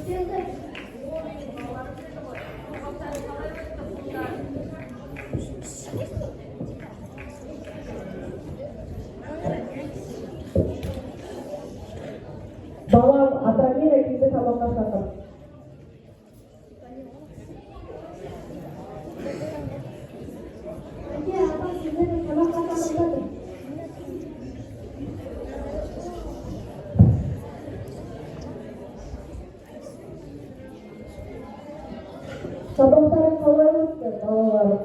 Келді. О, менің балаларым келді ғой. Сабақтары қалай өтті, ұлдар? Балам, атаң мен әкеңді тамаққа шақыр. Әке, апа, сіздерді сабаққа шақырып жатыр. Сабақтарың қалай өтті, балаларым?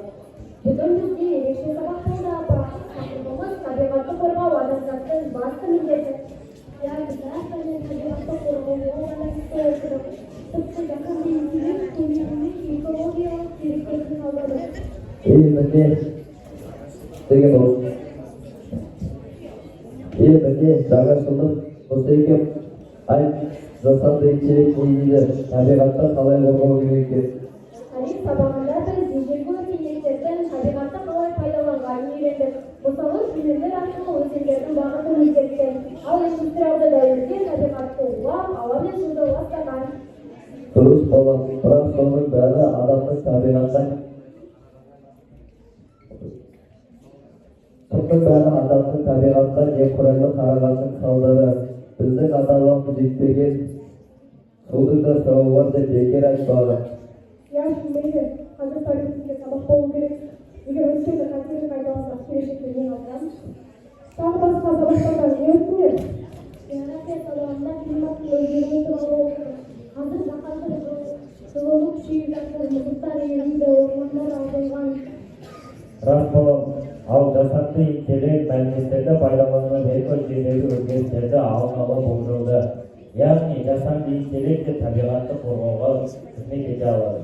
Бүгін бізде ерекше сабақ болды, апа. Тақырыбымыз: табиғатты қорғау — адамзаттың басты міндеті. Иә, біз әр пәннен табиғатты қорғауға байланысты оқыдық. Тіпті жасанды интеллект көмегімен экологиялық деректерді талдадық. Е, міне деген ол. Е, міне, жаңашылдық осы екен. Айт, жасанды интеллект не дейді, табиғатты қалай қорғау керек екен? Тарих сабағында біз ежелгі өркениеттердің табиғатты қалай пайдаланғанын үйрендік. Мысалы, шумерлер арқылы өзендердің бағытын өзгерткен. Ал индустриалды дәуірде табиғатты улап, ауа мен суды ластаған. Дұрыс, балам, бірақ соның бәрі адамның табиғатқа немқұрайлы қарағанның салдары. Біздің ата-бабамыз жетпеген судың да сұрауы бар деп бекер айтпаған. Иә, шынымен де, қазір тарих бізге сабақ болу керек. Егер өткенді қателік қайталасақ, келешекте не қалдырамыз? Тағы басқа сабақтардан не өттіңдер? География сабағында климаттың өзгеруі туралы оқыдық. Қазір жаһандық жылыну күшейіп жатыр, мұздықтар ериді, ормандар азайған. Рас, балам, ал жасанды интеллект мәліметтерді пайдаланып, экожүйедегі өзгерістерді алдын ала болжауда. Яғни жасанды интеллект те табиғатты қорғауға қызмет ете алады.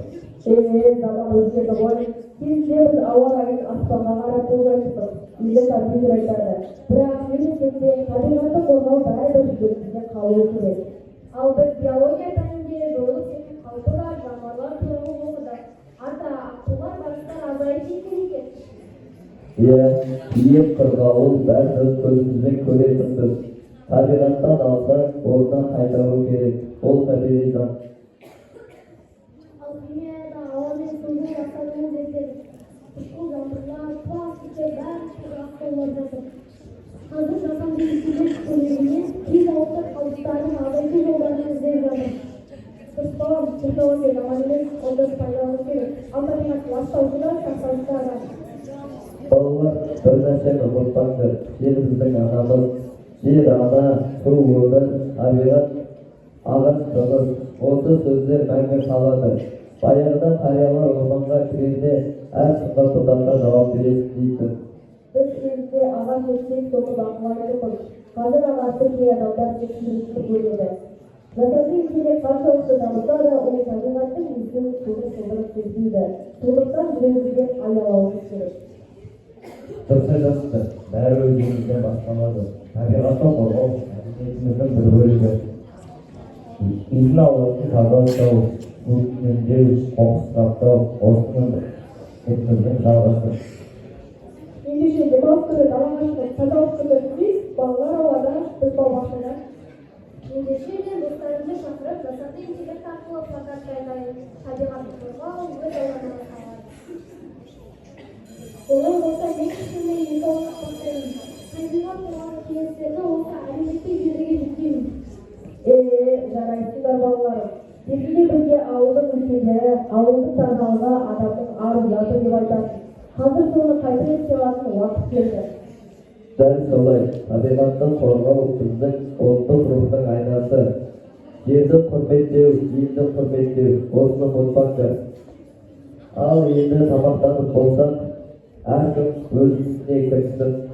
Е, заман өзгерді ғой. Кезінде біз ауа райын аспанға қарап болжайтынбыз. Енді компьютер айтады. Бірақ келешекте табиғатты қорғау бәрібір жүрегімізде қалуы керек. Ал біз биология пәнінде жойылып кету қаупі бар жануарлар туралы оқыдық. Ата, аққулар, барыстар азайып кеткен екен. Иә, киік, қырғауыл, бәрін өз көзімізбен көретінбіз. Табиғаттан алсаң, орнына қайтару керек. Ол табиғи заң. Ал химияда ауа мен судың ластануын зерттедік. Қышқыл жаңбырлар, пластиктер, бәрі суды аққулап жатыр. Қазір жасанды интеллект көмегімен кей зауыттар қалдықтарын азайту жолдарын іздеп жатыр. Дұрыс, балам, технология жаман емес, оны дұрыс пайдалану керек. Ал табиғатты ластаушы да, сақтаушы да адам. Балалар, бір нәрсені ұмытпаңдар: жер — біздің анамыз. Жер — ана, су — өмір, табиғат, ағаш — тыныс. Осы сөздер мәңгі қалады. Баяғыда қариялар орманға кірерде әр сынған бұтаққа жауап бересің дейтін. Біз кезінде ағаш ексек, соны бақылайтынбыз. Қазір ағашты кей адамдар тек суретке бөледі. Жасанды интеллект қаншалықты дамыса да, ол табиғаттың иісін, судың сылдырын сезбейді. Сондықтан біреу-бірден аялауымыз керек. Дұрыс айтасыздар, бәрі өзімізден басталады. Табиғатты қорғау — мәдениетіміздің бір бөлігі. Үйдің ауласын таза ұстау, су үнемдеу, қоқыс сұрыптау — осы міндетіміздің жалғасы. Ендеше, демалыс күні далаға шығып, тазалықты өткізейік. Балалар аулада, біз бау-бақшада. Ендеше, мен достарымды шақырып, жасанды интеллект арқылы плакат дайындайын: табиғатты қорғау өз аулаңнан басталады. Олай болса, мен кішкене екі ауыз бастаймын. Табиғат туралы кеңестерді осы әлеуметтік желіге жүктеймін. Е, жарайсыңдар, балаларым. Кезінде бізге ауылдың үлкендері ауылдың тазалығы — адамның ар ұяты деп айтатын. Қазір соны қайта еске алатын уақыт келді. Дәл солай, табиғатты қорғау — біздің ұлттық рухтың айнасы. Жерді құрметтеу — елді құрметтеу, осыны ұмытпаңдар. Ал енді тамақтанып болсақ, әркім өз ісіне кіріссін.